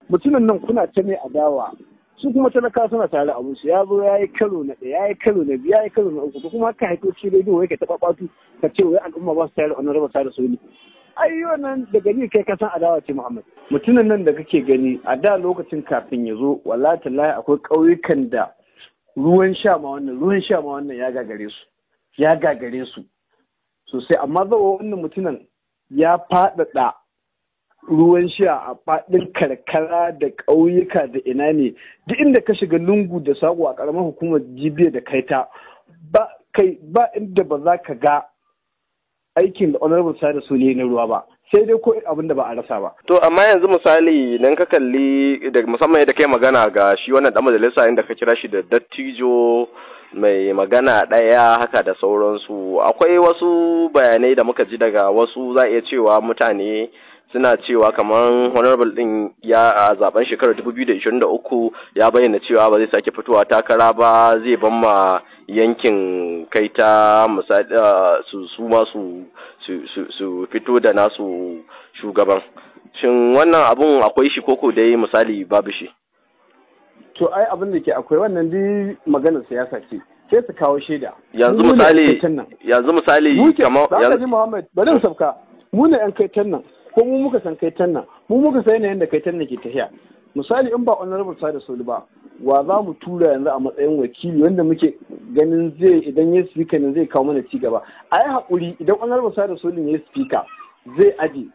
Mutumin nan kuna ta mai adawa, su kuma talaka suna tare abun su. Ya zo ya yi karo na ɗaya, ya yi karo na biyu, ya yi karo na uku, to kuma ka haito cikin rediyo wai ka taɓa ɓatu ka ce wai al'umma ba su tare Honorable Sada Soli. Ai wannan daga ni kai ka san adawa ce, Muhammad. Mutumin nan da kake gani, a da lokacin kafin ya zo, wallahi tallahi akwai ƙauyukan da ruwan sha ma wannan, ruwan sha ma wannan ya gagare su, ya gagare su sosai. Amma zawo wannan mutumin ya faɗaɗa ruwan sha a faɗin karkara da ƙauyuka da ina ne. Duk inda ka shiga lungu da saƙo a ƙaramar hukumar Jibiya da Kaita, ba kai ba inda ba za ka ga aikin da Honorable Sada Soli na ruwa ba, sai dai ko abin da ba a rasa ba. To amma yanzu misali idan ka kalli da musamman yadda kai magana ga shi wannan dan majalisa, inda ka kira shi da dattijo mai magana ɗaya haka da sauransu, akwai wasu bayanai da muka ji daga wasu, za a iya cewa mutane suna cewa kamar Honorable din ya a zaben shekarar 2023 ya bayyana cewa ba zai sake fitowa takara ba, zai ban ma yankin Kaita misali su ma su fito da nasu shugaban. Shin wannan abun akwai shi koko dai misali babu shi? To ai abin da ke akwai, wannan dai maganar siyasa ce, sai su kawo shaida. Yanzu misali kamar yanzu, Muhammad, bari mu sauka. Mu ne yan Kaitan nan, ko mu muka san Kaitan nan, mu muka san yanayin da Kaitan nan ke tafiya. Misali, in ba Honorable Sada Soli ba, wa za mu tura yanzu a matsayin wakili wanda muke ganin zai, idan ya speaker ne, zai kawo mana ci gaba? A yi haƙuri, idan Honorable Sada Soli ya speaker zai aje.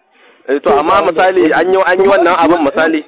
To amma misali an yi wannan abin misali.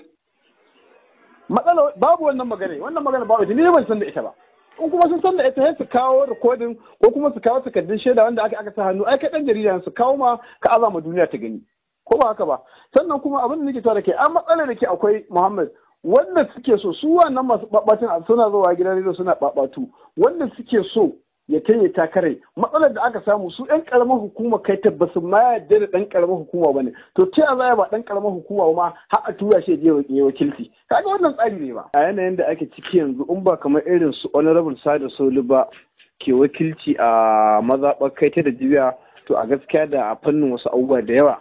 Matsala babu wannan magana, wannan magana babu ita, ni ban san da ita ba. In kuma sun san da ita, sai su kawo recording ko kuma su kawo takardun shaida wanda aka sa hannu. Ai kai dan jarida, su kawo ma ka azama duniya ta gani, ko ba haka ba? Sannan kuma abin da nake cewa da ke an matsalar da ke akwai, Muhammad, wanda suke so su wannan masu babatun suna zuwa gidan rediyo suna babatu, wanda suke so ya tanye takarai, matsalar da aka samu, su yan karamar hukuma kai tabbasu ma yadda da dan karamar hukuma bane. To ta za ba dan karamar hukuma ba ma har a tura shi je ya wakilci? Kaga wannan tsari ne ba. A yanayin da ake ciki yanzu, in ba kamar irin su Honorable Sada Soli ba ke wakilci a mazaɓar Kaita da Jibiya, to a gaskiya da a fannin wasu abubuwa da yawa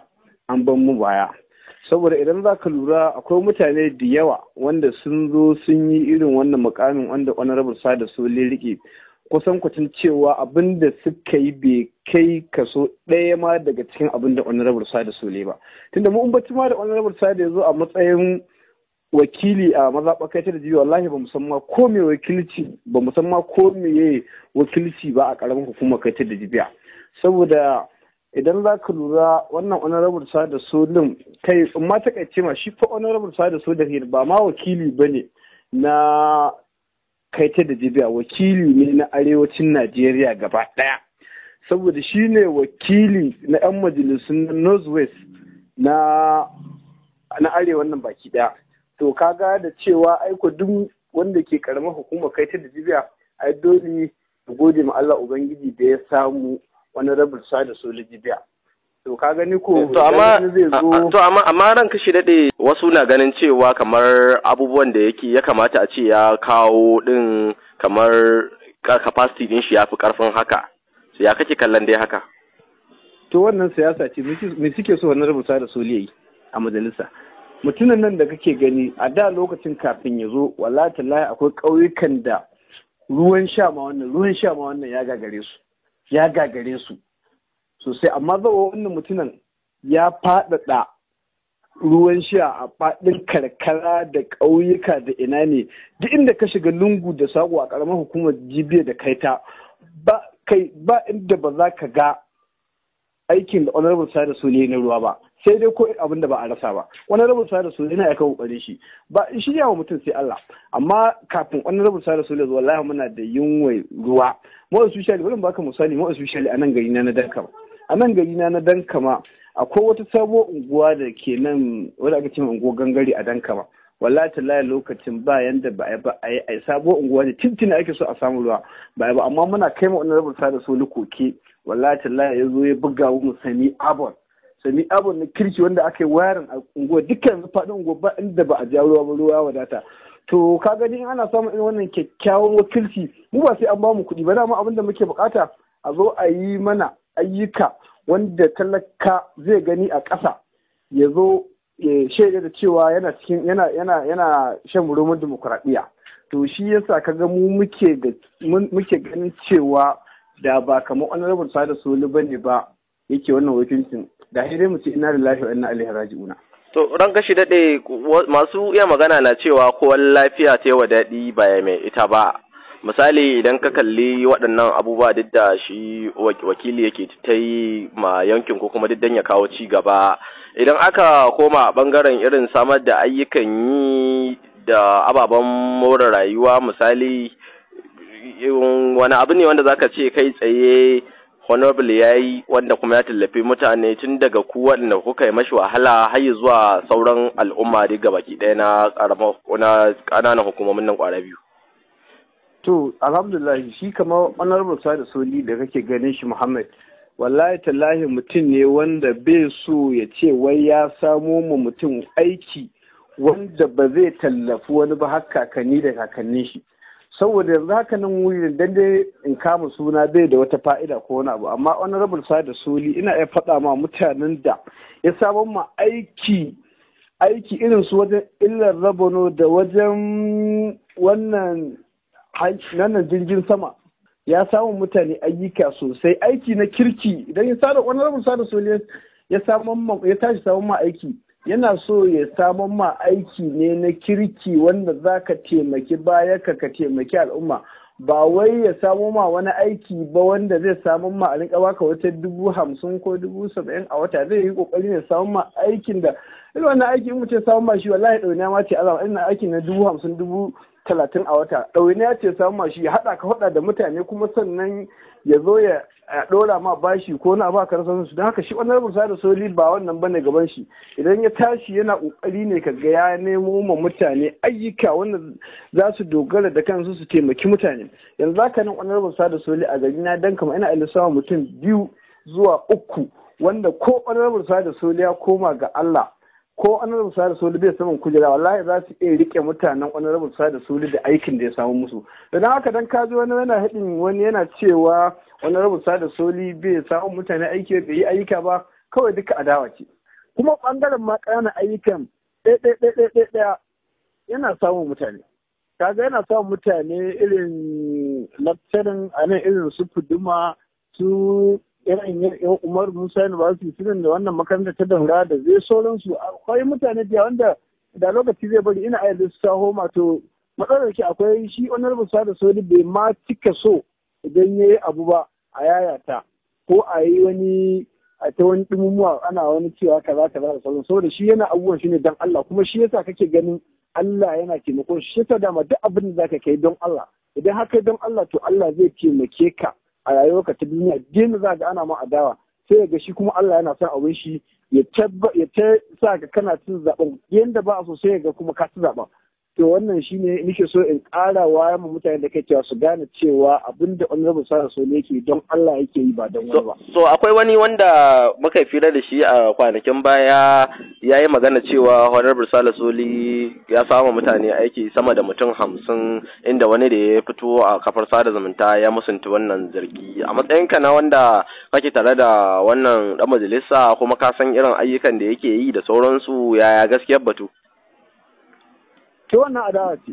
an ban mu baya. Saboda idan za ka lura, akwai mutane da yawa wanda sun zo sun yi irin wannan mukamin wanda Honorable Sada Soli rike, kusan kwacin cewa abin da suka yi bai kai kaso ɗaya ma daga cikin abin da Honorable Sada Soli ba. Tunda mu bacci ma da Honorable Sada ya zo a matsayin wakili a mazaɓar Kaita da Jibiya, wallahi ba musamman ko me wakilci ba, musamman ko me wakilci ba a ƙaramin hukumar Kaita da Jibiya. Saboda idan za ka lura, wannan Honorable Sada Solin, kai in ma takaice ma, shi fa Honorable Sada Solin ba ma wakili ba ne na Kaita da Jibiya, wakili ne na arewacin Najeriya gaba ɗaya, saboda shi ne wakili na 'yan majalisun Northwest na arewan nan baki ɗaya. To kaga da cewa aiko duk wanda ke karamar hukumar Kaita da Jibiya, ai dole gode ma Allah Ubangiji da ya samu Honorable Sada Soli Jibiya. To ka gani ko? To amma ranka shi daɗe, wasu na ganin cewa kamar abubuwan da yake ya kamata a ce ya kawo din, kamar capacity din shi ya fi karfin haka. Ya kake kallon dai haka? To wannan siyasa ce. Me suke so Honorable Sada Soli yayi a majalisa? Mutumin nan da kake gani, a da lokacin kafin ya zo, wallahi tallahi akwai ƙauyukan da ruwan sha ma wannan, ruwan sha ma wannan ya gagare su, ya gagare su sosai. Amma zawo wannan mutumin ya faɗaɗa ruwan sha a faɗin karkara da ƙauyuka da ina ne. Duk inda ka shiga lungu da saƙo a ƙaramar hukumar Jibiya da Kaita, ba kai ba inda ba za ka ga aikin da Honorable Sada Soli na ruwa ba, sai dai ko abin da ba a rasa ba. Honorable Sada Soli yana aika kokarin shi, ba shi yawa mutum sai Allah. Amma kafin Honorable Sada Soli zuwa, wallahi muna da yunwai ruwa. Mu especially, bari baka misali, mu especially a nan gari na na Dankama, a nan gari na na Dankama akwai wata sabuwar unguwa da ke nan wadda aka ce unguwar Gangare a Dankama. Wallahi tallahi lokacin ba yanda ba a ba a yi sabuwar unguwa ne, tintina ake so a samu ruwa, ba ba. Amma muna kai ma Honorable Sada Soli koke, wallahi tallahi ya zo ya buga mu sami abon, sami abon na kirki wanda aka yi wayarin a unguwa. Dukkan yanzu faɗin unguwa ba inda ba a ja ruwa ba, ruwa wadata. To ka gani, in ana samun irin wannan kyakkyawan wakilci, mu ba sai an ba mu kuɗi ba. Dama abin da muke bukata, a zo a yi mana ayyuka wanda talaka zai gani a ƙasa, ya zo shaida da cewa yana cikin yana yana yana shan roman dimokuraɗiyya. To shi yasa kaga mu muke da muke ganin cewa da ba kamar Honorable Sada Soli bane ba yake wannan wakilcin, da sai dai mu ce inna lillahi wa inna ilaihi raji'una. To ran kashi daɗe, masu iya magana na cewa kowan lafiya ta wa daɗi ba ya mai ita ba. Misali idan ka kalli waɗannan abubuwa duk da shi wakili yake ta yi ma yankin ko kuma duk dan ya kawo ci gaba, idan aka koma ɓangaren irin samar da ayyukan yi da ababen more rayuwa, misali wani abu ne wanda zaka ce kai tsaye Honorable ya yi wanda kuma ya tallafi mutane tun daga ku waɗanda kuka yi mashi wahala har zuwa sauran al'umma duk gabaki ɗaya na ƙananan hukumomin nan ƙwara biyu? To alhamdulillah, shi kamar Honorable Sada Soli da kake ganin shi, Muhammad, wallahi tallahi mutum ne wanda bai so ya ce wai ya samo mu mutum aiki wanda ba zai tallafi wani ba har kakanni da kakannin shi. Saboda yanzu haka nan wuri dan dai in kama suna bai da wata fa'ida ko wani abu, amma Honorable Sada Soli ina iya faɗa ma mutanen da ya samar ma aiki irin su wajen illar rabano da wajen wannan nan jirgin sama, ya samu mutane ayyuka sosai, aiki na kirki. Idan ya sada Honorable Sada Soli ya tashi samun ma aiki, yana so ya samun ma aiki ne na kirki wanda za ka taimaki baya ka taimaki al'umma, ba wai ya samo ma wani aiki ba wanda zai samu ma a rinka baka wata 50,000 ko 70,000 a wata. Zai yi kokari ne samu ma aikin da irin wannan aiki in mutum samu ma shi, wallahi ɗauniya ma ce Allah, irin aikin na 50,000 30,000 a wata ɗauniya ce samu ma shi, ya haɗa ka haɗa da mutane, kuma sannan ya zo ya ɗora ma bashi ko na ba ka rasa su. Don haka shi Honorable Sada Soli ba wannan bane gaban shi. Idan ya tashi yana kokari ne kaga ya nemo ma mutane ayyuka wanda za su dogara da kansu su taimaki mutane. Yanzu haka nan Honorable Sada Soli a gari na dan kama ina lissawa mutum 2 zuwa 3 wanda ko Honorable Sada Soli ya koma ga Allah ko Honorable Sada Soli bai saman kujera, wallahi za su iya rike mutanen Honorable Sada Soli da aikin da ya samu musu. Don haka dan kaji wani yana haɗin wani yana cewa Honorable Sada Soli bai samu mutane aiki, bai yi ayyuka ba, kawai duka adawa ce. Kuma bangaren ma ƙananan ayyukan ɗaya yana samun mutane. Kaga yana samun mutane irin lecturing a nan, irin su Fuduma, su irin Umar Musa University, su da wannan makaranta ta Daura da zai sauransu. Akwai mutane da wanda da lokaci zai bari ina ayyar su taho ma. To matsalar ke akwai shi Honorable Sada Soli bai ma cika so idan ya yi abu ba a yayata ko a yi wani a ta wani ɗumumuwa ana wani cewa kaza kaza da sauran, saboda shi yana abubuwan shi ne don Allah, kuma shi yasa kake ganin Allah yana taimakon shi. Yasa dama duk abin da zaka kai don Allah, idan haka don Allah to Allah zai taimake ka a rayuwarka ta duniya. Dina za ga ana ma adawa sai ga shi kuma Allah yana son abin shi ya ta sa ka kana cin zaben yanda ba a so, sai ga kuma ka ci zaben. To wannan shine nake so in ƙara wayar mu mutane da kai cewa su gane cewa abinda Honorable Sada Soli yake don Allah yake yi ba don wani ba. So akwai wani wanda muka fira da shi a kwanakin baya ya yi magana cewa Honorable Sada Soli ya samu mutane aiki sama da mutum 50, inda wani da ya fito a kafar sada zumunta ya musunta wannan zargi. A matsayinka na wanda kake tare da wannan dan majalisa kuma ka san irin ayyukan da yake yi da sauransu, yaya gaskiyar batu? To wannan adawa ce.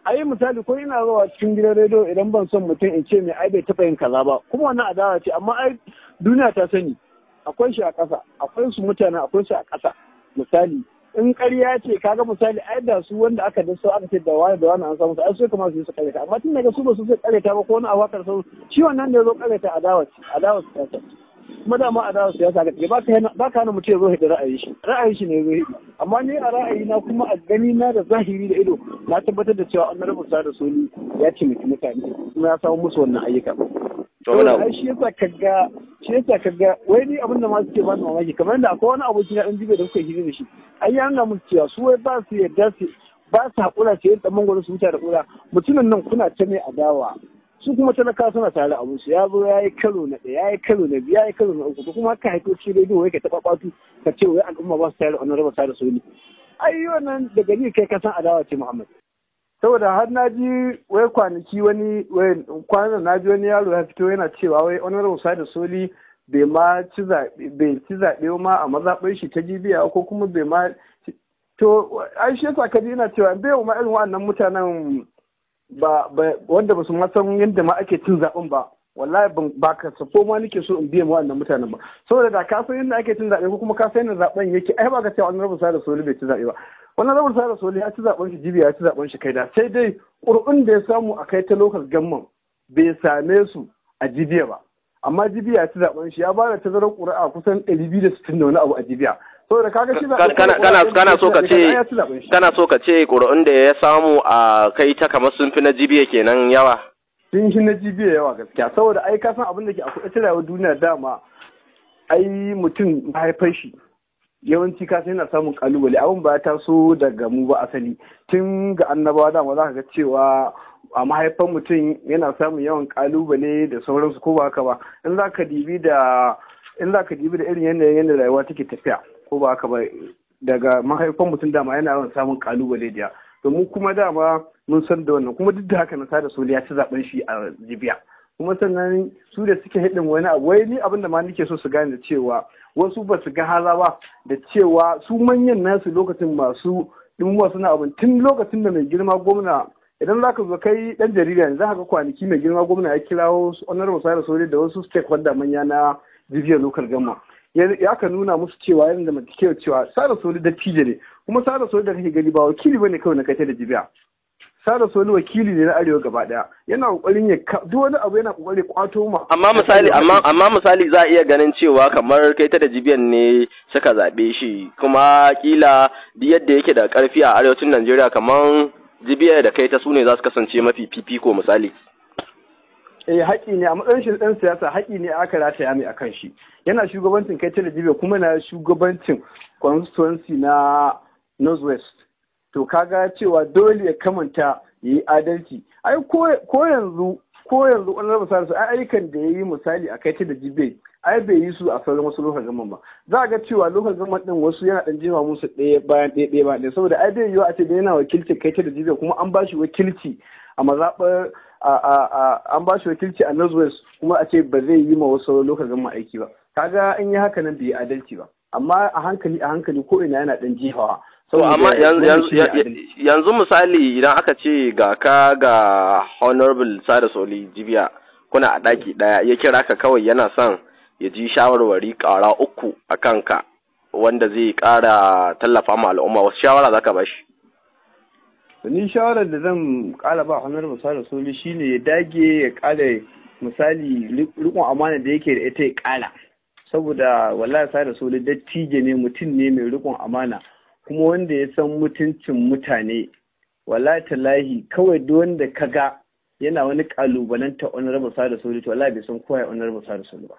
Ai misali ko ina zuwa cikin gidan rediyo idan ban son mutum in ce mai ai bai taɓa yin kaza ba, kuma wannan adawa ce, amma ai duniya ta sani akwai shi a ƙasa, akwai su mutane, akwai su a ƙasa. Misali in ƙarya ce kaga misali ai da su wanda aka daso aka ce da wani da wani an samu su ai su kamar su yi su ƙaryata, amma tun daga su ba su sai ƙaryata ba ko wani abu haka sau shi wannan da ya zo ƙaryata adawa ce, adawa ce. Kuma dama adawa siyasa ka ba ka hana mutum ya zo hidi ra'ayin shi, ra'ayin shi ne ya zo hidi. Amma ni a ra'ayina kuma a gani na da zahiri da ido na tabbatar da cewa Honorable Sada Soli ya taimaki mutane kuma ya samu musu wannan ayyuka. Ai shi yasa kaga wai ni abin da ma suke bani mamaki, kamar yadda akwai wani aboki na ɗan jibe da kuka hira da shi, ai ya nuna musu cewa su wai ba su yarda su ba su haƙura su yi ɗan mangwaro su wuce da ƙura, mutumin nan kuna ta mai adawa, su kuma talaka suna tare abin su, ya zo ya yi karo na ɗaya, ya yi karo na biyu, ya yi karo na uku, kuma ka haifo cikin rediyo wai ka taɓa ɓatu ka ce wai al'umma ba su tare Honorable Sada Soli. Ai wannan daga ni kai ka san adawa ce, Muhammad. Saboda har na ji wai kwanaki wani wai kwanan na ji wani yaro ya fito yana cewa wai Honorable Sada Soli bai ma ci zaɓe, bai ci zaɓe ma a mazaɓar shi ta Jibiya, ko kuma bai ma To ai shi yasa kaji ina cewa bai ma irin waɗannan mutanen ba wanda ba su ma san yadda ma ake cin zaben ba, wallahi ba ka safo ma nake so in biya ma wannan mutanen ba, saboda da ka san yadda ake cin zaɓe ko kuma ka san yadda zaben yake, ai ba ka cewa wannan Sada Soli bai ci zaɓe ba. Wannan Sada Soli ya ci zaben shi Jibiya, ya ci zaben shi Kaita, sai dai ƙuri'un da ya samu a Kaita local government bai same su a Jibiya ba, amma Jibiya ya ci zaben shi, ya ba da tazarar ƙuri'a kusan 260 da wani abu a Jibiya. Saboda kaga shi kana so ka ce ƙuri'un da ya samu a Kaita kamar sun fi na Jibiya kenan yawa? Sun shi na Jibiya yawa gaskiya, saboda ai ka san abin da ke akwai ita rayuwar duniya dama, ai mutum mahaifar shi yawanci ka san yana samun kalubale, abin ba ta so daga mu ba, asali tun ga annabawa dama za ka ga cewa a mahaifan mutum yana samun yawan kalubale da sauransu, ko ba haka ba? In za ka dibi da irin yanayin yadda rayuwa take tafiya, ko ba haka ba, daga mahaifan mutum dama yana yawan samun kalubale da domin kuma dama mun san da wannan. Kuma duk da haka na Sada Soli ya ci zaben shi a Jibiya. Kuma sannan su da suke hidin wani abu, wai ni abin da ma nake so su gane cewa wasu ba su ga haza ba, da cewa su manyan nasu lokacin masu dimuwa suna abin tun lokacin da mai girma gwamna, idan za ka zo kai dan jarida ne, za ka ga kwanaki mai girma gwamna ya kirawo Honorable Sada Soli da wasu stakeholder manya na Jibiya local government, ya ka nuna musu cewa yadda zamantakewa cewa Sada Soli dattijo ne. Kuma Sada Soli da kake gani ba wakili bane kawai na Kaita da Jibiya, Sada Soli wakili ne na arewa gaba daya, yana kokarin ya duk wani abu yana kokarin kwato ma. Amma misali za a iya ganin cewa kamar Kaita da Jibiyan ne suka zabe shi, kuma kila duk yadda yake da karfi a arewacin Najeriya, kamar Jibiya da Kaita su ne za su kasance mafi fifiko, misali. Eh, haƙi ne a matsayin shi ɗan siyasa, haƙi ne aka rataya mai akan shi, yana shugabancin Kaita da Jibiya kuma na shugabancin constituency na Northwest. To kaga cewa dole ya kamanta ya yi adalci. Ai ko yanzu wani raba su ai ayyukan da ya yi misali a Kaita da Jibiya, ai bai yi su a sauran wasu local government ba. Za a ga cewa local government din wasu yana dan jefa musu ɗaya bayan ɗaya, ɗaya bayan ɗaya, saboda ai bai yiwu a ce da yana wakilci Kaita da Jibiya kuma an ba shi wakilci a mazaɓar, an ba shi wakilci a Northwest, kuma a ce ba zai yi ma wasu local government aiki ba. Kaga in yi haka nan bai yi adalci ba, amma a hankali a hankali ko ina yana dan jefawa. To amma yanzu misali idan aka ce ga ka ga Honorable Sada Soli Jibiya kuna a ɗaki ɗaya, ya kira ka kawai yana son ya ji shawarwari ƙara uku a kanka wanda zai ƙara tallafa ma al'umma, wasu shawara za ka bashi? Ni shawarar da zan ƙara ba Honorable Sada Soli shine ya dage ya ƙara misali riƙon amana da yake da ita ya ƙara, saboda wallahi Sada Soli dattijo ne, mutum ne mai riƙon amana kuma wanda ya san mutuncin mutane. Wallahi tallahi, kawai duk wanda ka ga yana wani kalubalanta Honorable Sada Soli, to wallahi bai san kowa Honorable Sada Soli ba,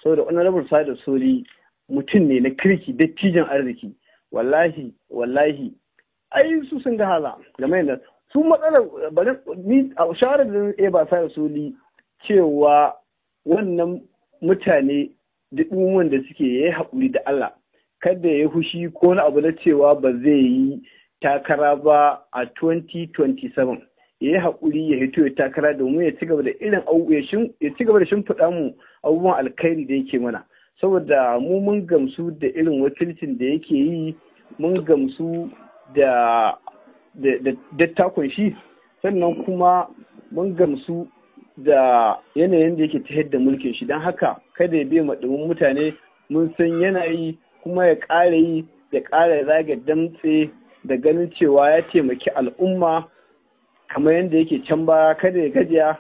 saboda Honorable Sada Soli mutum ne na kirki, dattijan arziki. Wallahi wallahi, ai su sun ga hala game da su matsalar. Bari ni a shawarar da zan iya ba Sada Soli cewa wannan mutane duk da suke yayi haƙuri da Allah, kada ya hushi ko wani abu na cewa ba zai yi takara ba a 2027. Ya yi haƙuri ya hito ya takara domin ya ci gaba da irin ya ci gaba da shimfiɗa mu abubuwan alkhairi da yake mana, saboda mu mun gamsu da irin wakilcin da yake yi, mun gamsu da dattakon shi, sannan kuma mun gamsu da yanayin da yake tafiyar da mulkin shi. Don haka kada ya biya maɗumin mutane, mun san yana yi kuma ya ƙara yi, ya ƙara zaga damtse da ganin cewa ya taimaki al'umma kamar yadda yake can baya. Kada ya gajiya,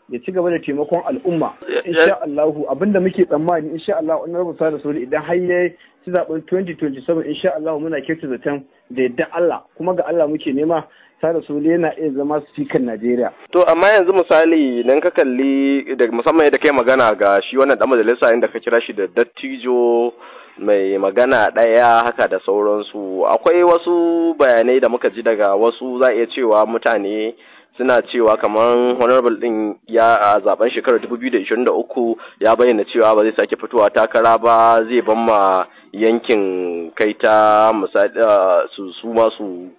ya ci gaba da taimakon al'umma. Insha Allahu, abinda muke tsammani, insha Allah, Honorable Sada Soli idan har ya ci zaben 2027, insha Allah muna kyauta zaton da yadda Allah, kuma ga Allah muke nema, Sada Soli yana iya zama sifikan Najeriya. To amma yanzu misali idan ka kalli da musamman yadda kai magana ga shi wannan dan majalisa inda ka kira shi da dattijo mai magana ɗaya haka da sauransu, akwai wasu bayanai da muka ji daga wasu, za a iya cewa mutane suna cewa kamar Honorable din ya a zaben shekarar 2023 ya bayyana cewa ba zai sake fitowa takara ba, zai ban ma yankin Kaita misali su ma su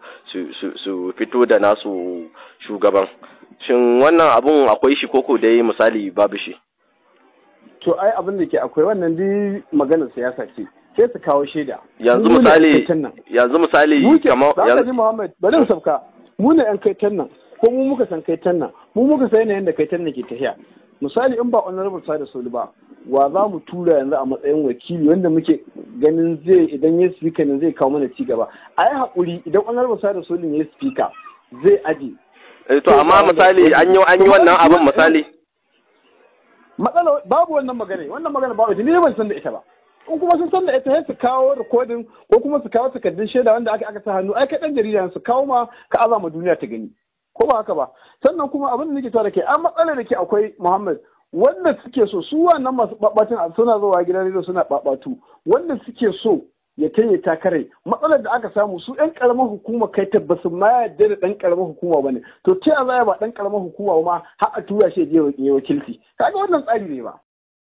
fito da nasu shugaban. Shin wannan abun akwai shi koko dai misali babu shi? To ai abin da ke akwai, wannan dai maganar siyasa ce. Sai su kawo shaida. Yanzu misali, yanzu misali kamar yanzu Muhammad, bari mu sauka. Mu ne yan Kaitan nan, ko mu muka san Kaitan nan, mu muka san yanayin da Kaitan nan ke tafiya. Misali, in ba Honorable Sada Soli ba, wa za mu tura yanzu a matsayin wakili wanda muke ganin zai, idan ya speaker ne, zai kawo mana ci gaba? A yi haƙuri, idan Honorable Sada Soli ya speaker, zai aje. To amma misali an yi wannan abin misali. Matsala babu wannan magana, wannan magana babu ita, ni ban san da ita ba. In kuma sun san da ita, sai su kawo recording ko kuma su kawo takardun shaida wanda aka sa hannu. Ai kai dan jarida, su kawo ma ka azama duniya ta gani, ko ba haka ba? Sannan kuma abin da nake cewa da ke an matsalar da ke akwai, Muhammad, wanda suke so su wannan masu babatun suna zuwa gidan rediyo suna babatu, wanda suke so ya tanye takarai, matsalar da aka samu, su yan karamar hukuma kai tabbasu ma yarda da dan karamar hukuma bane. To ta za ba dan karamar hukuma ma har a tura shi je ya wakilci? Kaga wannan tsari ne ba.